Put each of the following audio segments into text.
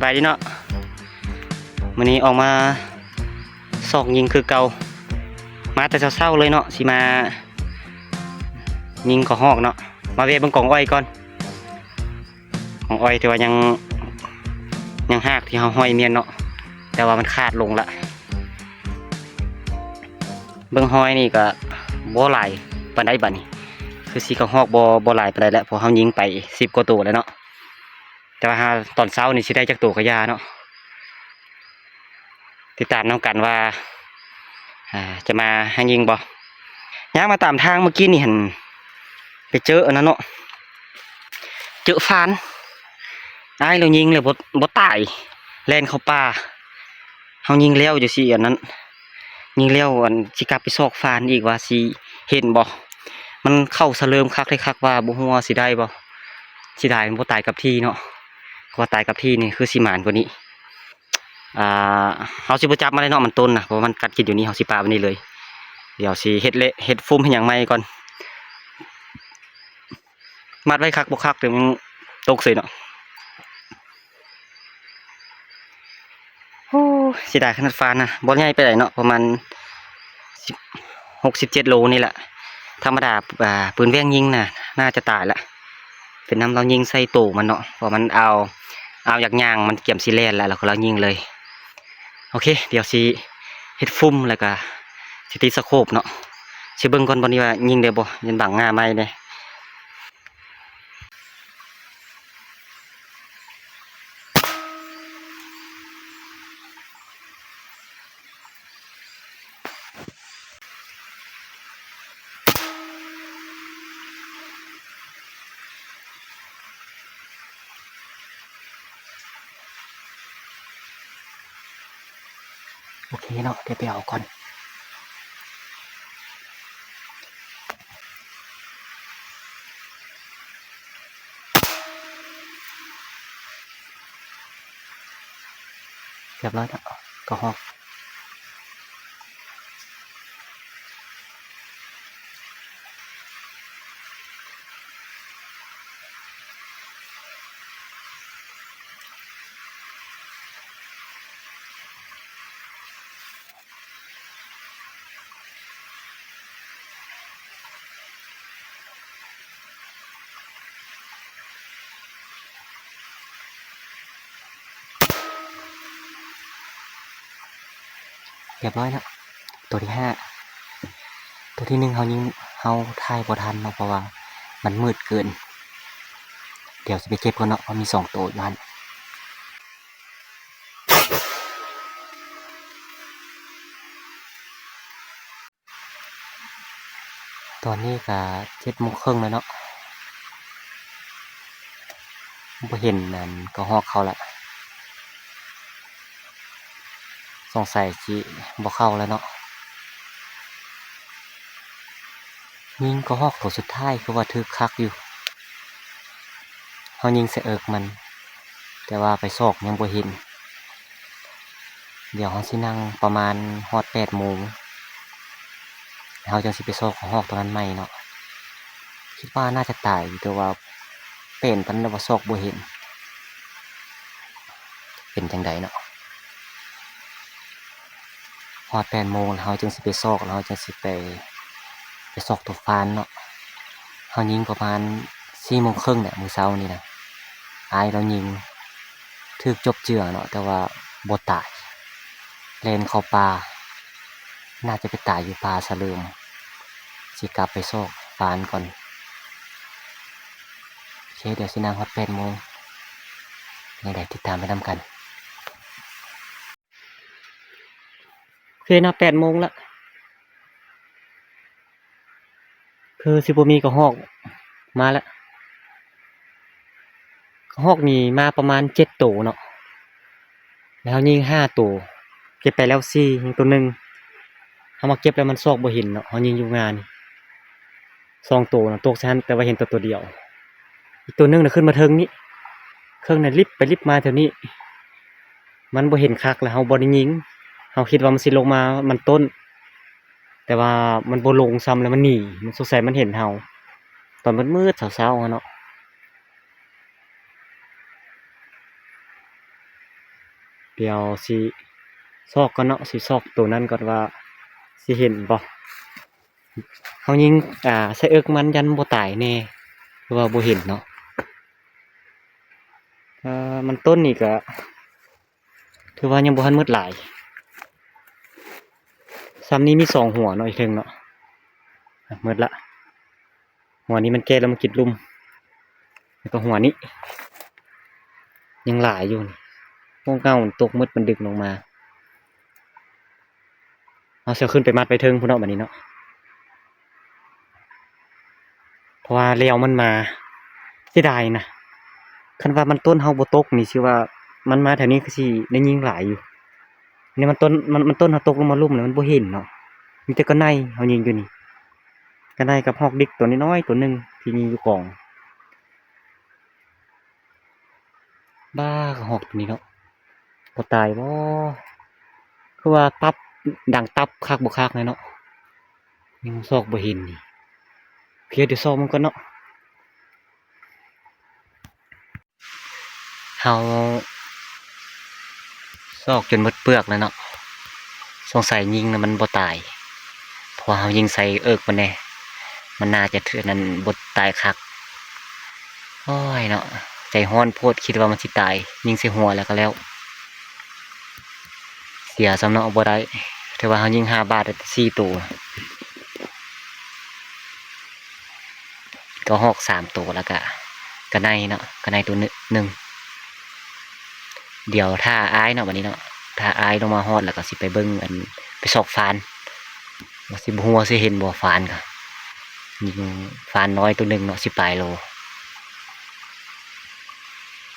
ບາຍດີເນາະ ມື້ນີ້ອອກມາຊອກຍິງຄືເກົ່າ ມາແຕ່ເຊົ້າໆເລີຍເນາະ ຊິມາຍິງກະຮອກເນາະ ມາແວ່ເບິ່ງກອງອ້ອຍກ່ອນ ກອງອ້ອຍທີ່ວ່າຍັງ ຍັງຮາກທີ່ເຮົາຫ້ອຍມຽນເນາະ ແຕ່ວ່າມັນຂາດລົງລະ ເບິ່ງຮອຍນີ້ກະບໍ່ຫຼາຍປານໃດບາດນີ້ ຄືຊິກະຮອກບໍ່ ບໍ່ຫຼາຍປານໃດແຫຼະ ເພາະເຮົາຍິງໄປສິບກວ່າໂຕແລ້ວເນາະ ແຕ່ວ່າຫາຕອນເຊົ້ານີ້ຊິໄດ້ຈັກໂຕກະຢ່າເນາະ ຕິດຕາມນຳກັນວ່າ ອ່າ ຈະມາໃຫ້ຍິງບໍ່ ຍ່າງມາຕາມທາງມື້ກີ້ນີ້ຫັ້ນ ໄປເຈີອັນນັ້ນເນາະ ເຈີຟານ ອ້າຍລາວຍິງແລ້ວບໍ່ ບໍ່ຕາຍ ແລ່ນເຂົ້າປ່າ ເຮົາຍິງແລ້ວຈັ່ງຊີ້ ອັນນັ້ນ ຍິງແລ້ວ ອັນ ຊິກັບໄປຊອກຟານອີກວ່າຊິເຫັນບໍ່ ມັນເຂົ້າສະເຫຼີມຄັກເດ້ຄັກວ່າ ບໍ່ຮູ້ວ່າຊິໄດ້ບໍ່ ເສຍດາຍມັນບໍ່ຕາຍກັບທີ່ເນາະ ເພາະວ່າຕາຍກັບທີ່ນີ້ຄືຊິໝານກວ່ານີ້ ອ່າ ເຮົາຊິບໍ່ຈັບມັນເລີຍເນາະ ມັນຕົນນະ ເພາະວ່າມັນກັດກິນຢູ່ນີ້ ເຮົາຊິປະໄວ້ນີ້ເລີຍ ດຽວຊິເຮັດເລະ ເຮັດຟຸມເຮັດຫຍັງໃໝ່ກ່ອນ ມັດໄວ້ຄັກບໍ່ຄັກ ດຽວມັນຕົກເສຍເນາະ. ໂອ້ ເສຍດາຍຂະໜາດຟານນະ ບໍ່ໃຫຍ່ປານໃດເນາະ ປະມານສິບ ຫົກສິບເຈັດໂລນີ້ແຫຼະ ທຳມະດາ ອ່າ ປືນແວ່ງຍິງນະ ໜ້າຈະຕາຍລະ ເປັນນຳລາວຍິງໃສ່ໂຕມັນເນາະ ເພາະມັນເອົາ ເອົາຢາກຍ່າງ ມັນກຽມຊິແລ່ນລະ ລາວກໍລາວຍິງເລີຍ ໂອເຄ ດຽວຊິເຮັດຟຸມ ແລ້ວກະຊິຕິດສະໂຄບເນາະ ຊິເບິ່ງກ່ອນບ່ອນນີ້ວ່າຍິງໄດ້ບໍ່ ຍັງບັງງ່າໄມ້ແດ່. ໂອເຄເນາະ ດຽວໄປເອົາກ່ອນ ຮຽບຮ້ອຍແລ້ວ ກະຮອກ. ຮຽບຮ້ອຍແລ້ວ ໂຕທີຫ້າ ໂຕທີໜຶ່ງເຮົາຍິງ ເຮົາຖ່າຍບໍ່ທັນເນາະ ເພາະວ່າມັນມືດເກີນ ດຽວຊິໄປເກັບກ່ອນເນາະ ເພາະມີສອງໂຕຢູ່ຫັ້ນ. ຕອນນີ້ກະເຈັດໂມງເຄິ່ງແລ້ວເນາະ ບໍ່ເຫັນອັນກະຮອກເຂົາລະ ສົງໄສຊິບໍ່ເຂົ້າແລ້ວເນາະ ຍິງກະຮອກໂຕສຸດທ້າຍຄືວ່າຖືກຄັກຢູ່ ເຮົາຍິງໃສ່ເອິກມັນ ແຕ່ວ່າໄປຊອກຍັງບໍ່ເຫັນ. ດຽວເຮົາຊິນັ່ງປະມານຮອດແປດໂມງ ເຮົາຈັ່ງຊິໄປຊອກກະຮອກໂຕນັ້ນໃໝ່ເນາະ. ຄິດວ່າໜ້າຈະຕາຍຢູ່ ແຕ່ວ່າເປັນປານໃດວ່າຊອກບໍ່ເຫັນ ເປັນຈັ່ງໃດເນາະ. ຮອດແປດໂມງແລ້ວ ເຮົາຈຶ່ງຊິໄປຊອກ ແລ້ວເຮົາຈຶ່ງຊິໄປ ໄປຊອກໂຕຟານເນາະ. ເຮົາຍິງປະມານສີ່ໂມງເຄິ່ງແຫຼະ ມື້ເຊົ້ານີ້ນະ. ອ້າຍລາວຍິງຖືກຈົບເຈືອເນາະ ແຕ່ວ່າບໍ່ຕາຍ ແລ່ນເຂົ້າປ່າ. ໜ້າຈະໄປຕາຍຢູ່ປ່າສະເຫຼີມ. ຊິກັບໄປຊອກຟານກ່ອນ. ໂອເຄ ດຽວຊິນັ່ງຮອດແປດໂມງ. ແນວໃດຕິດຕາມໄປນຳກັນ. ໂອເຄເນາະ ແປດໂມງລະ ຄືຊິບໍ່ມີກະຮອກມາລະ. ກະຮອກນີ້ມາປະມານເຈັດໂຕເນາະ ແລ້ວເຮົາຍິງຫ້າໂຕ ເກັບໄປແລ້ວສີ່ ຍັງໂຕໜຶ່ງ. ເຮົາມາເກັບແລ້ວມັນຊອກບໍ່ເຫັນເນາະ ເຮົາຍິງຢູ່ງານີ້ ສອງໂຕນະ ຕົກໃສ່ຫັ້ນ ແຕ່ວ່າເຫັນແຕ່ໂຕດຽວ. ອີກໂຕໜຶ່ງນະຂຶ້ນມາເທິງນີ້ ເຄິ່ງນະລິບໄປລິບມາແຖວນີ້ ມັນບໍ່ເຫັນຄັກ ແລ້ວເຮົາບໍ່ໄດ້ຍິງ. ເຮົາຄິດວ່າມັນຊິລົງມາ ມັນຕົ້ນ ແຕ່ວ່າມັນບໍ່ລົງຊ້ຳ ແລ້ວມັນໜີ. ມັນສົງໄສມັນເຫັນເຮົາຕອນມືດໆ ເຊົ້າໆຫັ້ນເນາະ. ດຽວຊິຊອກກ່ອນເນາະ ຊິຊອກໂຕນັ້ນກ່ອນວ່າຊິເຫັນບໍ່. ເຮົາຍິງ ອ່າ ໃສ່ເອິກມັນ ຢ້ານບໍ່ຕາຍແດ່ ຫຼືວ່າບໍ່ເຫັນເນາະ. ເອີ ມັນຕົ້ນນີ້ກະຖືວ່າຍັງບໍ່ທັນໝົດຫຼາຍ. ຊ່ຳນີ້ມີສອງຫົວເນາະ ຢູ່ເທິງເນາະ. ອ່ະ ໝົດລະ. ຫົວນີ້ມັນແກ່ແລ້ວມາກິນລຸ່ມ ແລ້ວກໍຫົວນີ້ຍັງຫຼາຍຢູ່ນີ້. ໂອ້ ເຫງົ້າມັນຕົກໝົດ ມັນດຶງລົງມາ. ເຮົາຊິເອົາຂຶ້ນໄປມັດໄວ້ເທິງພຸ້ນເນາະ ບັດນີ້ເນາະ ເພາະວ່າແລ້ວມັນມາ. ເສຍດາຍນະ ຄັນວ່າມັນຕົ້ນເຮົາບໍ່ຕົກນີ້ ຊິວ່າມັນມາແຖວນີ້ຄືຊິໄດ້ຍິງຫຼາຍຢູ່. ນີ້ມັນຕົ້ນ ມັນ ມັນຕົ້ນເຮົາຕົກລົງມາລຸ່ມແລ້ວມັນບໍ່ເຫັນເນາະ ມີແຕ່ກະໄນເຮົາຍິງຢູ່ນີ້. ກະໄນກັບຮອກດິກຕົວນ້ອຍໆຕົວໜຶ່ງທີ່ຍິງຢູ່ກອງ. ບ້າ ຮອກຕົວນີ້ເນາະ ບໍ່ຕາຍບໍ່? ຄືວ່າຕັບ ດັງຕັບຄັກບໍ່ຄັກແດ່ເນາະ ຍັງຊອກບໍ່ເຫັນນີ້. ໂອເຄ ດຽວຊອກມັນກ່ອນເນາະ. ເຮົາຊອກຈົນໝົດເປືອກແລ້ວເນາະ ສົງໄສຍິງແລ້ວມັນບໍ່ຕາຍ ເພາະວ່າເຮົາຍິງໃສ່ເອິກມັນແດ່ ມັນໜ້າຈະ ອັນນັ້ນ ບໍ່ຕາຍຄັກ. ໂອ້ຍເນາະ ໃຈຮ້ອນໂພດ ຄິດວ່າມັນຊິຕາຍ ຍິງໃສ່ຫົວແລ້ວກໍແລ້ວ. ເສຍຊ້ຳເນາະ ບໍ່ໄດ້. ຖືວ່າເຮົາຍິງຫ້າບາດໄດ້ສີ່ໂຕ ກະຮອກສາມໂຕ ແລ້ວກະ ກະໄນເນາະ ກະໄນໂຕໜຶ່ງ. ດຽວຖ້າອ້າຍເນາະ ບັດນີ້ເນາະ ຖ້າອ້າຍລົງມາຮອດແລ້ວກໍຊິໄປເບິ່ງ ອັນ ໄປຊອກຟານ ວ່າຊິ ບໍ່ຮູ້ວ່າຊິເຫັນບໍ່ ຟານກະ ຍິງຟານນ້ອຍໂຕໜຶ່ງເນາະ ສິບປາຍໂລ.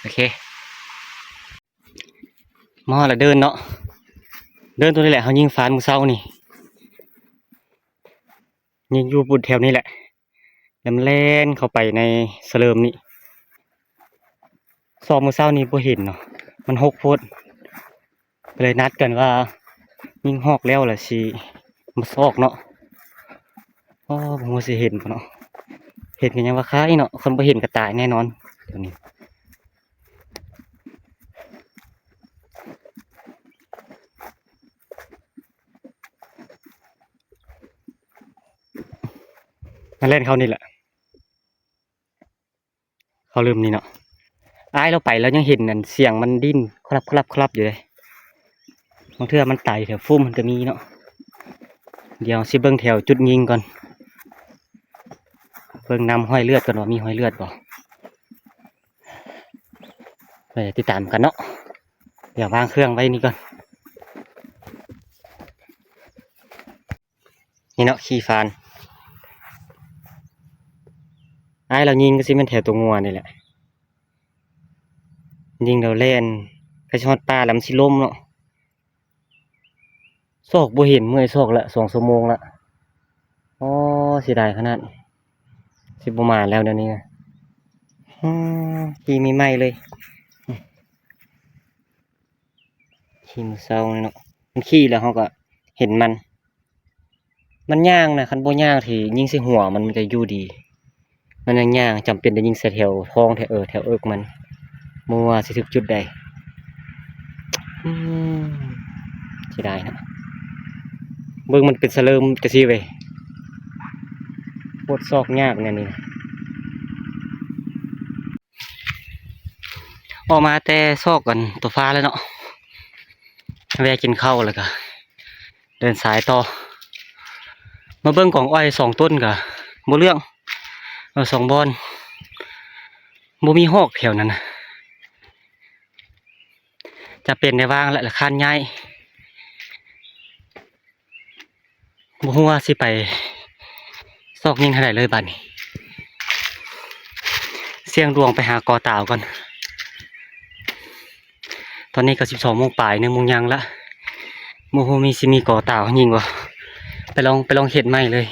ໂອເຄ ມາຮອດລະເດີນເນາະ ເດີນຕົວນີ້ແຫຼະ ເຮົາຍິງຟານມື້ເຊົ້ານີ້ ຍິງຢູ່ແຖວນີ້ແຫຼະ ແລ້ວມັນແລ່ນເຂົ້າໄປໃນສະເຫຼີມນີ້. ຊອກມື້ເຊົ້ານີ້ບໍ່ເຫັນເນາະ ມັນຮົກໂພດ ກໍເລີຍນັດກັນວ່າຍິງຮອກແລ້ວລະຊິມາຊອກເນາະ. ໂອ້ ບໍ່ຮູ້ວ່າຊິເຫັນບໍ່ເນາະ ເຫັນກໍຍັງວ່າຄາຍເນາະ ຄັນບໍ່ເຫັນກໍຕາຍແນ່ນອນຕົວນີ້. ມາແລ່ນເຂົ້ານີ້ແຫຼະ ເຂົ້າເລີ່ມນີ້ເນາະ. ອ້າຍລາວໄປລາວຍັງເຫັນອັນສຽງມັນດີ້ນຄລັບໆໆຢູ່ເດ້ ບາງເທື່ອມັນໄຕແຖວຟຸ່ມມັນກໍມີເນາະ. ດຽວຊິເບິ່ງແຖວຈຸດຍິງກ່ອນ ເບິ່ງນຳຮອຍເລືອດກ່ອນວ່າມີຮອຍເລືອດບໍ່. ໄປຕິດຕາມກັນເນາະ ດຽວວາງເຄື່ອງໄວ້ນີ້ກ່ອນ. ນີ້ເນາະ ຂີ້ຟານ ອ້າຍລາວຍິງກໍຊິແມ່ນແຖວຕົວງົວນີ້ແຫຼະ ຍິງແລ້ວແລ່ນ ໃກ້ຊິຮອດປ່າແລ້ວມັນຊິລົ້ມເນາະ. ຊອກບໍ່ເຫັນ ເມື່ອຍຊອກລະ ສອງຊົ່ວໂມງລະ. ອໍ ເສຍດາຍຂະໜາດ ຊິບໍ່ມາແລ້ວດຽວນີ້ນະ. ອືມ ຂີ່ໃໝ່ໆເລີຍ ຂີ່ມື້ເຊົ້ານີ້ເນາະ ມັນຂີ່ແລ້ວເຮົາກໍເຫັນມັນ ມັນຍ່າງນະ ຄັນບໍ່ຍ່າງທີ່ຍິງໃສ່ຫົວມັນ ມັນຈະຢູ່ດີ. ມັນຍັງຍ່າງ ຈຳເປັນໄດ້ຍິງໃສ່ແຖວທ້ອງ ແຖວ ເອີ ແຖວເອິກມັນ ບໍ່ວ່າຊິຖືກຈຸດໃດ. ອືມ ເສຍດາຍເນາະ ເບິ່ງມັນເປັນສະເຫຼີມຈັ່ງຊີ້ເວີຍ ໂຄດຊອກຍາກແນວນີ້. ອອກມາແຕ່ຊອກອັນໂຕຟ້າແລ້ວເນາະ ແວ່ກິນເຂົ້າແລ້ວກະເດີນສາຍຕໍ່ ມາເບິ່ງກອງອ້ອຍສອງຕົ້ນກະບໍ່ເລື່ອງ ເອີ ສອງບ່ອນ ບໍ່ມີຮອກແຖວນັ້ນນະ ຈະເປັນໄດ້ວ່າງແຫຼະ ລະຄານຍ້າຍ. ບໍ່ຮູ້ວ່າຊິໄປຊອກຍິງທາງໃດເລີຍບາດນີ້ ສ່ຽງດວງໄປຫາກໍຕາວກ່ອນ. ຕອນນີ້ກໍສິບສອງໂມງປາຍ ໜຶ່ງໂມງຍັງລະ ບໍ່ຮູ້ມີ ຊິມີກໍຕາວຍິງບໍ່. ໄປລອງ ໄປລອງເຮັດໃໝ່ເລີຍ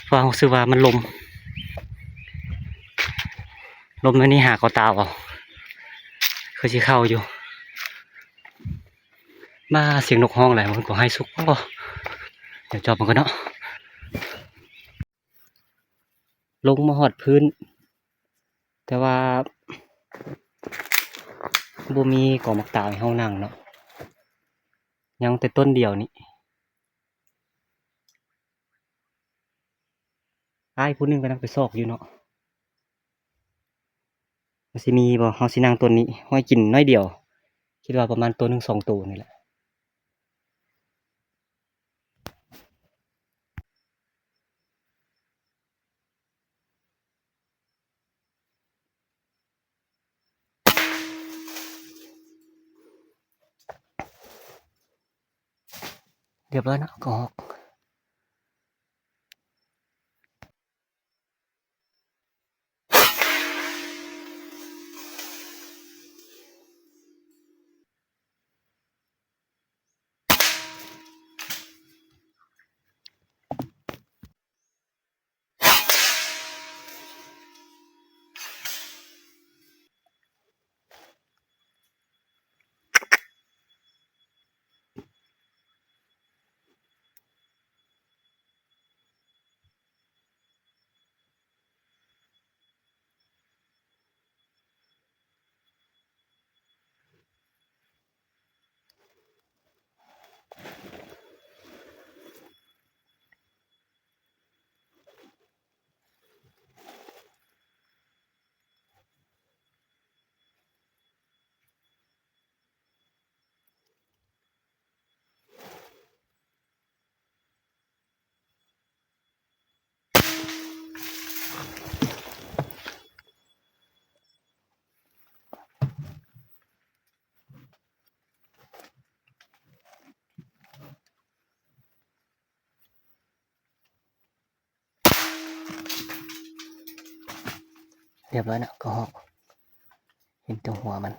ເພາະວ່າຮູ້ສຶກວ່າມັນລົມ ລົມແນວນີ້ຫາກໍຕາວເອົາ ຄືຊິເຂົ້າຢູ່. ມາ ສຽງນົກຮ້ອງຫຼາຍ ມັນກໍໄຮສຸກບໍ່? ດຽວຈອບມັນກ່ອນເນາະ. ລົງມາຮອດພື້ນ ແຕ່ວ່າ ບໍ່ມີກອງໝາກຕາວໃຫ້ເຮົານັ່ງເນາະ, ຍັງແຕ່ຕົ້ນດຽວນີ້. ອ້າຍຜູ້ໜຶ່ງກຳລັງໄປຊອກຢູ່ເນາະ, ມັນຊິມີບໍ່? ເຮົາຊິນັ່ງຕົ້ນນີ້ ຮ້ອຍກິນໜ້ອຍດຽວ, ຄິດວ່າປະມານໂຕໜຶ່ງສອງໂຕນີ້ແຫຼະ. ຮຽບຮ້ອຍເນາະ ກະຮອກ. ຮຽບຮ້ອຍເນາະ ກະຮອກ, ເຫັນແຕ່ຫົວມັນ.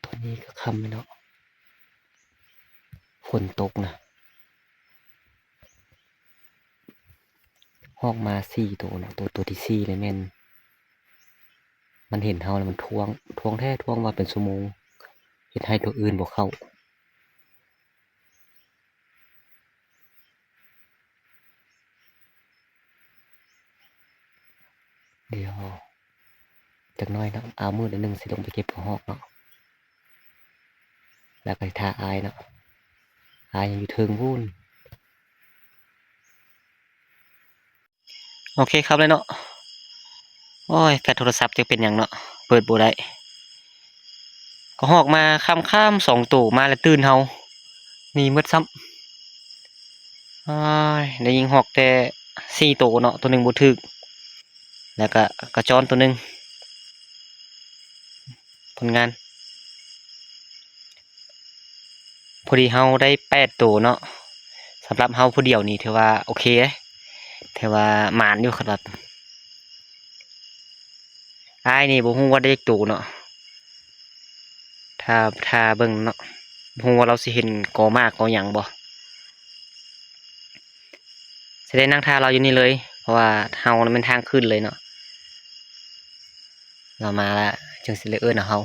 ຕອນນີ້ກະຄ່ຳແລ້ວເນາະ, ຝົນຕົກນະ. ຮອກມາສີ່ໂຕເນາະ, ໂຕ ໂຕທີສີ່ເລີຍແມ່ນ ມັນເຫັນເຮົາແລ້ວມັນທວງ ທວງແທ້ ທວງວ່າເປັນຊົ່ວໂມງ, ເຮັດໃຫ້ໂຕອື່ນບໍ່ເຂົ້າ. ດຽວຈັກໜ້ອຍເນາະ, ອ້າວ ມື້ໜຶ່ງຊິລົງໄປເກັບກະຮອກເນາະ, ແລ້ວກະຊິຖ້າອ້າຍເນາະ, ອ້າຍຍັງຢູ່ເທິງພຸ້ນ. ໂອເຄ ຄ່ຳແລ້ວເນາະ. ໂອ້ຍ ແຟດໂທລະສັບຈັກເປັນຫຍັງເນາະ ເປີດບໍ່ໄດ້. ກະຮອກມາຄ່ຳໆສອງໂຕ ມາແລ້ວຕື່ນເຮົາ ໜີໝົດຊ້ຳ. ໂອ້ຍ ໄດ້ຍິງຮອກແຕ່ສີ່ໂຕເນາະ, ໂຕໜຶ່ງບໍ່ຖືກ, ແລ້ວກະກະຈອນໂຕໜຶ່ງ. ຜົນງານ ພໍດີເຮົາໄດ້ແປດໂຕເນາະ, ສຳລັບເຮົາຜູ້ດຽວນີ້ຖືວ່າໂອເຄເດ້, ຖືວ່າໝານຢູ່. ຄັນວ່າອ້າຍນີ້ບໍ່ຮູ້ວ່າໄດ້ຈັກໂຕເນາະ, ຖ້າ ຖ້າເບິ່ງເນາະ, ບໍ່ຮູ້ວ່າລາວຊິເຫັນກໍໝາກກໍຫຍັງບໍ່. ຊິໄດ້ນັ່ງຖ້າລາວຢູ່ນີ້ເລີຍ ເພາະວ່າເຮົານະແມ່ນທາງຂຶ້ນເລີຍເນາະ, ລາວມາລະຈຶ່ງຊິໄດ້ເອີ້ນເອົາເຮົາ,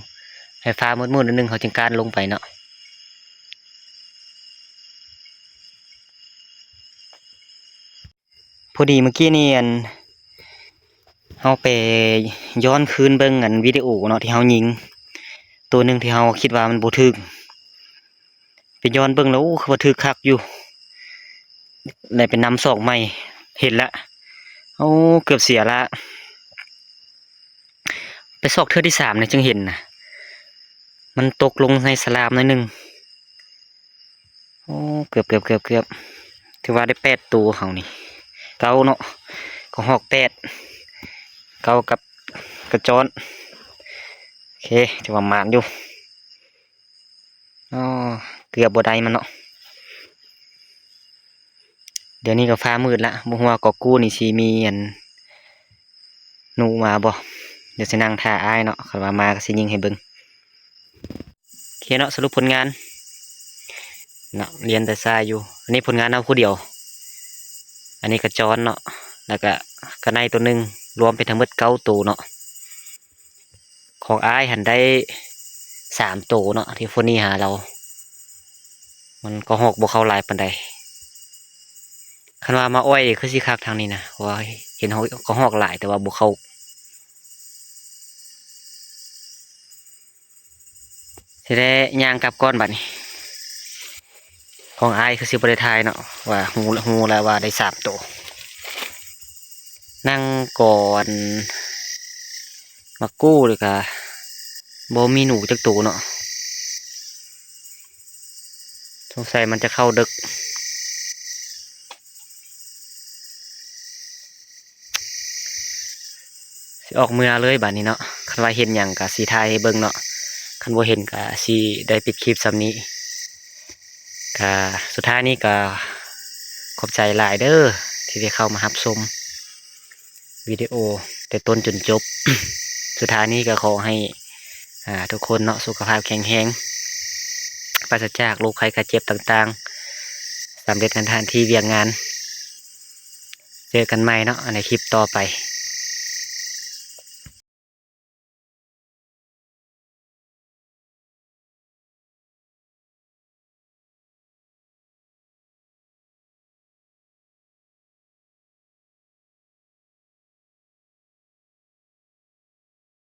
ໃຫ້ຟ້າມືດໆໜ້ອຍໜຶ່ງເຮົາຈຶ່ງກ້ານລົງໄປເນາະ. ພໍດີມື້ກີ້ນີ້ ອັນ ເຮົາໄປຍ້ອນຄືນເບິ່ງ ອັນ ວິດີໂອເນາະ ທີ່ເຮົາຍິງ ໂຕໜຶ່ງທີ່ເຮົາຄິດວ່າມັນບໍ່ຖືກ, ໄປຍ້ອນເບິ່ງແລ້ວ ໂອ້ ຄືວ່າຖືກຄັກຢູ່, ໄດ້ໄປນຳຊອກໃໝ່ ເຫັນລະ ໂອ້ ເກືອບເສຍລະ. ໄປຊອກເທື່ອທີສາມນີ້ຈຶ່ງເຫັນນະ, ມັນຕົກລົງໃນສະຫຼາມໜ້ອຍໜຶ່ງ. ໂອ້ ເກືອບ ເກືອບ ເກືອບ ເກືອບ ຖືວ່າໄດ້ແປດໂຕເຮົານີ້, ເກົ້າເນາະ ກະຮອກແປດ, ເກົ້າກັບກະຈອນ. ໂອເຄ ຖືວ່າໝານຢູ່. ອໍ ເກືອບບໍ່ໄດ້ມັນເນາະ. ດຽວນີ້ກະຟ້າມືດລະ, ບໍ່ຮູ້ວ່າກອກກູນີ້ຊິມີອັນໜູມາບໍ່. ດຽວຊິນັ່ງຖ້າອ້າຍເນາະ, ຄັນວ່າມາກະຊິຍິງໃຫ້ເບິ່ງ. ໂອເຄເນາະ, ສະຫຼຸບຜົນງານເນາະ, ລຽນແຕ່ຊ້າຢູ່. ອັນນີ້ຜົນງານເຮົາຜູ້ດຽວ, ອັນນີ້ກະຈອນເນາະ, ແລ້ວກະກະໄນໂຕໜຶ່ງ, ລວມເປັນທັງໝົດເກົ້າໂຕເນາະ. ຂອງອ້າຍຫັ້ນໄດ້ ສາມໂຕເນາະ ທີ່ຝົນນີ້ຫາລາວ ມັນກະຮອກບໍ່ເຂົ້າຫຼາຍປານໃດ. ຄັນວ່າມາອ້ອຍນີ້ຄືຊິຄັກທາງນີ້ນະ ເພາະວ່າເຫັນກະຮອກຫຼາຍແຕ່ວ່າບໍ່ເຂົ້າ. ຊິໄດ້ຍ່າງກັບກ່ອນບັດນີ້ ຂອງອ້າຍຄືຊິບໍ່ໄດ້ຖ່າຍເນາະ ວ່າຮູ້ ຮູ້ແລ້ວວ່າໄດ້ສາມໂຕ. ນັ່ງກອນໝາກກູດ ແລ້ວກະບໍ່ມີໜູຈັກໂຕເນາະ ສົງໄສມັນຈະເຂົ້າເດິກ. ຊິອອກເມືອເລີຍບາດນີ້ເນາະ. ຄັນວ່າເຫັນຫຍັງກະຊິຖ່າຍໃຫ້ເບິ່ງເນາະ ຄັນບໍ່ເຫັນກະຊິໄດ້ປິດຄລິບສ່ຳນີ້. ກະສຸດທ້າຍນີ້ກະຂອບໃຈຫຼາຍເດີ້ ທີ່ໄດ້ເຂົ້າມາຮັບຊົມວິດີໂອແຕ່ຕົ້ນຈົນຈົບ. ສຸດທ້າຍນີ້ກະຂໍໃຫ້ ອ່າ ທຸກຄົນເນາະ ສຸຂະພາບແຂງແຮງ ປາສະຈາກໂລກໄຂ້ໄຂ້ເຈັບຕ່າງໆ ສຳເລັດໃນໜ້າທີ່ວຽກງານ. ເຈີກັນໃໝ່ເນາະ ໃນຄລິບຕໍ່ໄປ.